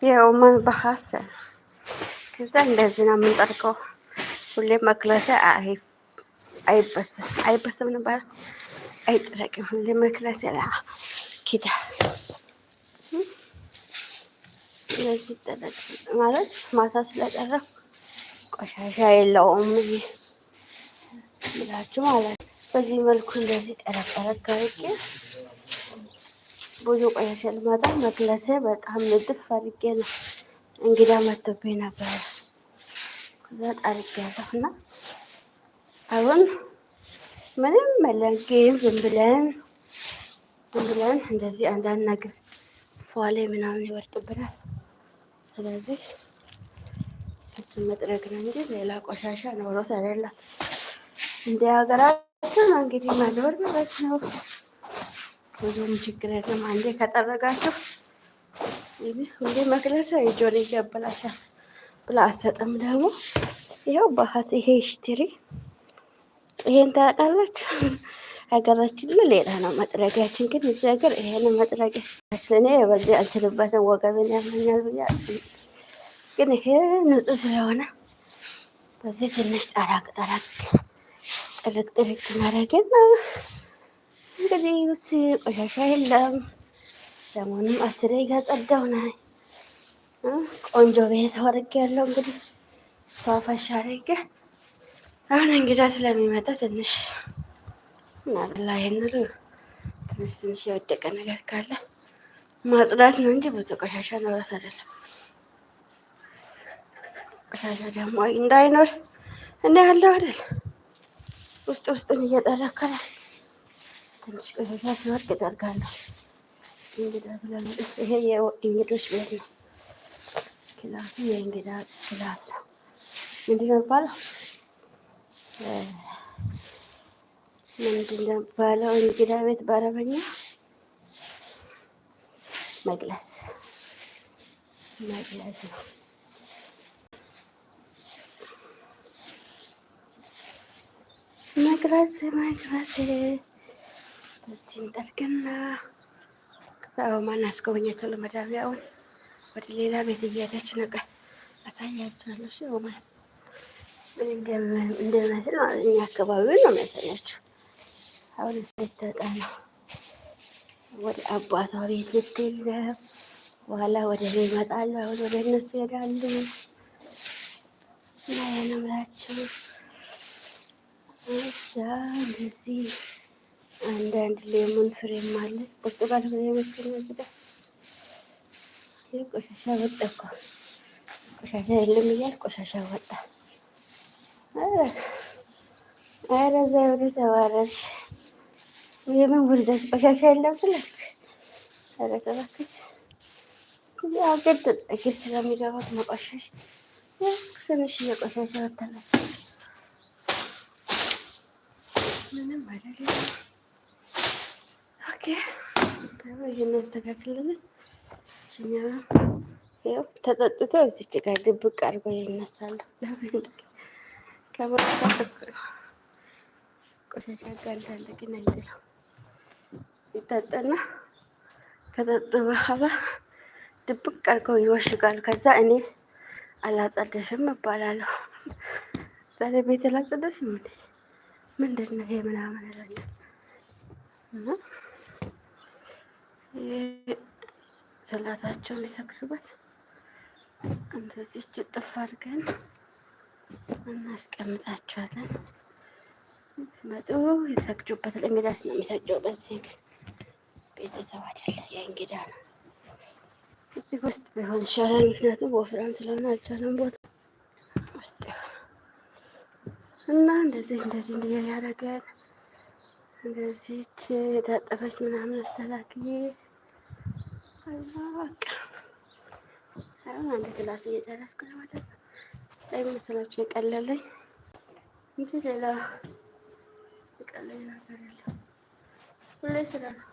የኦማን በሀሰ ከዛ እንደዚህ ነው የምንጠርቀው። ሁሌ መክለሰ አይበስም አይበስም ነበር አይጥረቅም። ሁሌ መክለሰ ኪዳ እንደዚህ ይጠረቅ ማለት ማታ ስለጠረኩ ቆሻሻ የለውም ብላችሁ ማለት ነው። በዚህ መልኩ እንደዚህ ጠረቅ ጠረቅ አድርጌ ብዙ ቆሻሻ ልማጣ መክለሴ በጣም ንድፍ አድርጌ ነው። እንግዳ መጥቶብኝ ነበረ። ከዛ ጠርጌያለሁ እና አሁን ምንም የለም፣ ግን ዝም ብለን ዝም ብለን እንደዚህ አንዳንድ ነገር ፏሌ ምናምን ይወድቅብናል። ስለዚህ እሱን መጥረግ ነው እንጂ ሌላ ቆሻሻ ኖሮት አይደለም። እንደ ሀገራችን እንግዲህ መኖር ማለት ነው። ብዙም ችግር የለም። አንዴ ከጠረጋችሁ ሁሌ መክለሰ የጆን ይገበላሻል ብላ አሰጥም ደግሞ ይኸው ባህስ ይሄ ሽትሪ ይሄን ታውቃላችሁ። ሀገራችን ላይ ሌላ ነው መጥረጊያችን፣ ግን እዚህ ሀገር ይሄን መጥረጊያ እኔ በዚህ አልችልበትም፣ ወገቤን ያመኛል ብያ፣ ግን ይሄ ንጹህ ስለሆነ በዚህ ትንሽ ጠራቅ ጠራቅ ጥርቅ ጥርቅ ማድረግና እንግዲህ ውስ ቆሻሻ የለም። ሰሞኑም 10 ደቂቃ ጸዳው ናይ ቆንጆ ቤት አድርጌ ያለው እንግዲህ ፏፈሽ አድርጌ አሁን እንግዳ ስለሚመጣ ትንሽ ላይ ትንሽ ትንሽ የወደቀ ነገር ካለ ማጽዳት ነው እንጂ ብዙ ቆሻሻ ኖሮት አይደለም። ቆሻሻ ደግሞ እንዳይኖር እኔ ያለው አይደል ውስጥ ውስጡን እየጠረከረ ትንሽ ቆሻሻ ሲወድቅ እጠርጋለሁ። እንግዳ ስለመጣ ይሄ የእንግዶች ቤት ነው። ክላሱ የእንግዳ class ነው። ምንድን ነው የሚባለው? ምንድን ነው የሚባለው? እንግዳ ቤት በአረበኛ مجلس مجلس ነው። مجلس مجلስ በዚህ እንጠርግና ማን አስጎበኛቸዋለሁ። መዳቢያውን ወደ ሌላ ቤት እየሄደች ነው። ቆይ አሳያቸዋለሁ። እሺ ኦማን ምን እንደሚመስል ማለት እኛ አካባቢውን ነው የሚያሳያቸው። አሁን ልትወጣ ነው ወደ አባቷ ቤት ልትሄድ ነው። በኋላ ወደ እኔ ይመጣሉ። አሁን ወደ እነሱ ይሄዳሉ። እና ይሄን እምላችሁ እዛ እንደዚህ አንዳንድ lemon ፍሬም አለ። ብርቱካን ፍሬ ይመስለኛል። እዚህ ጋር ይህ ቆሻሻ ወጣ እኮ ቆሻሻ የለም እያል ቆሻሻ ወጣ። ኧረ ዘውዱ ተባረርሽ። የምን ውርደት! ቆሻሻ የለም ስልክ። ኧረ ተባክሽ። ያው ግድ እግር ስለሚገባት መቆሸሽ ትንሽ እየቆሻሻ ወጣለች። ምንም አይደለም። Okay ይህን ያስተካክልልን። እችኛ ያው ተጠጥቶ እዚች ጋር ድብቅ አድርጎ ይነሳሉ። ከመርሳት ቆሻሻ ጋር እንዳለ ግን አይጥለው ይጠጥና ከጠጡ በኋላ ድብቅ አድርገው ይወሽቃሉ። ከዛ እኔ አላጸደሽም እባላለሁ። ዛሬ ቤት አላጸደሽም እንዴ ምንድን ነው ይሄ ምናምን ይለኛል። እና ሰላታቸው የሚሰግዱበት እንደዚህ ጥፍ አድርገን እናስቀምጣቸዋለን። ሲመጡ ይሰግዱበታል። እንግዳስ ነው የሚሰግደው። በዚህ ግን ቤተሰብ አይደለ የእንግዳ ነው። እዚህ ውስጥ ቢሆን ይሻላል። ምክንያቱም ወፍራም ስለሆነ አልቻለም ቦታ ውስጥ እና እንደዚህ እንደዚህ እንደዚህ ያደረገን እንደዚች የታጠፈች ምናምን አስተካክዬ በቃ አሁን አንድ class እየጨረስኩ ነው ማለት ነው። ላይ መሰላችሁ የቀለለኝ እንጂ ሌላ የቀለለኝ ነገር የለም። ሁሌ ስራ ነው።